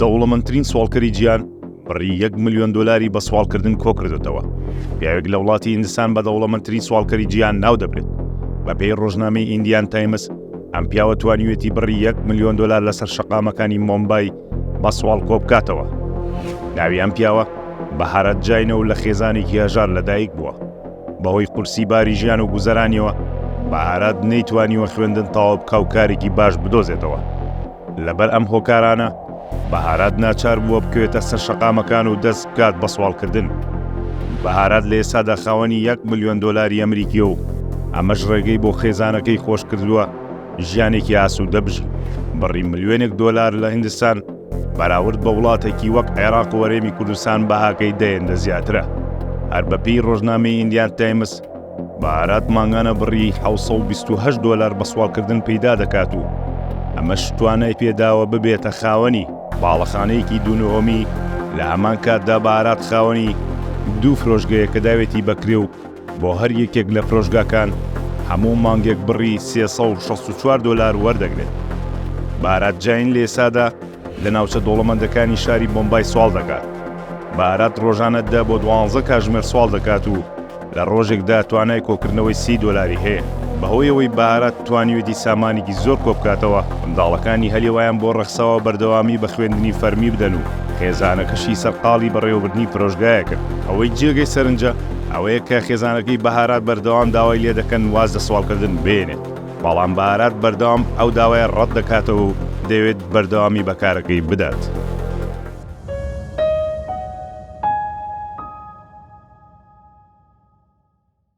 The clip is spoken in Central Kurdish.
دەوڵەمەندترین سواڵکەری جیهان بڕی یەک ملیۆن دۆلاری بە سواڵکردن کۆکردۆتەوە. پیاوێک لە وڵاتی هیندستان بە دەوڵەمەندترین سواڵکەری جیهان ناودەبرێت. بەپێی ڕۆژنامەی ئیندیان تایمز، ئەم پیاوە توانیویەتی بڕی یەک ملیۆن دۆلار لەسەر شەقامەکانی مۆمبای بە سواڵ کۆبکاتەوە. ناوی ئەم پیاوە بەهارات جاینە و لە خێزانێکی هەژار لەدایک بووە. بەهۆی قورسی باری ژیان و گوزەرانیەوە، بەهارات نەیتوانیوە خوێندن تەواو بکا و کارێکی باش بدۆزێتەوە. لەبەر ئەم هۆکارانە، بەهارات ناچار بووە بکەوێتە سەر شەقامەکان و دەست بکات بە سواڵکردن. بەهارات لە ئێستادا خاوەنی یەک ملیۆن دۆلاری ئەمریکییە و ئەمەش ڕێگەی بۆ خێزانەکەی خۆشکردووە ژیانێکی ئاسوودە بژین. بڕی ملیۆنێک دۆلار لە هیندستان بەراورد بە وڵاتێکی وەک عێراق و هەرێمی کوردستان بەهاکەی دە هێندە زیاترە. هەر بەپێی ڕۆژنامەی ئیندیان تایمز، بەهارات مانگانە بڕی 728 دۆلار بە سواڵکردن پەیدا دەکات و ئەمەش توانای پێداوە ببێتە خاوەنی باڵەخانەیەکی دوو نهۆمی، لە هەمان کاتدا بەهارات خاوەنی دوو فرۆشگەیە کە داوێتی بە کرێ و بۆ هەر یەکێک لە فرۆشگاکان هەموو مانگێک بڕی 364 دۆلار وەردەگرێت. بارات جاین لە ئێستادا لە ناوچە دەوڵەمەندەکانی شاری بۆمبای سواڵ دەکات. بارات ڕۆژانە دە بۆ دوانزە کاژمێر سواڵ دەکات و لە ڕۆژێکدا توانای کۆکردنەوەی 30 دۆلاری هەیە. بەهۆی ئەوەی بارات توانیویەتی سامانێکی زۆر کۆبکاتەوە، منداڵەکانی هەلی وایان بۆ ڕەخساوە بەردەوامی بە خوێندنی فەرمی بدەن و خێزانەکەشی سەرقاڵی بەڕێوەبردنی فرۆشگایەکن. ئەوەی جێگەی سەرنجە ئەوەیە کە خێزانەکەی بەهارات بەردەوام داوای لێدەکەن واز لە سواڵکردن بهێنێت، بەڵام بەهارات بەردەوام ئەو داوایە ڕەتدەکاتەوە و دەیەوێت بەردەوامی بە کارەکەی بدات.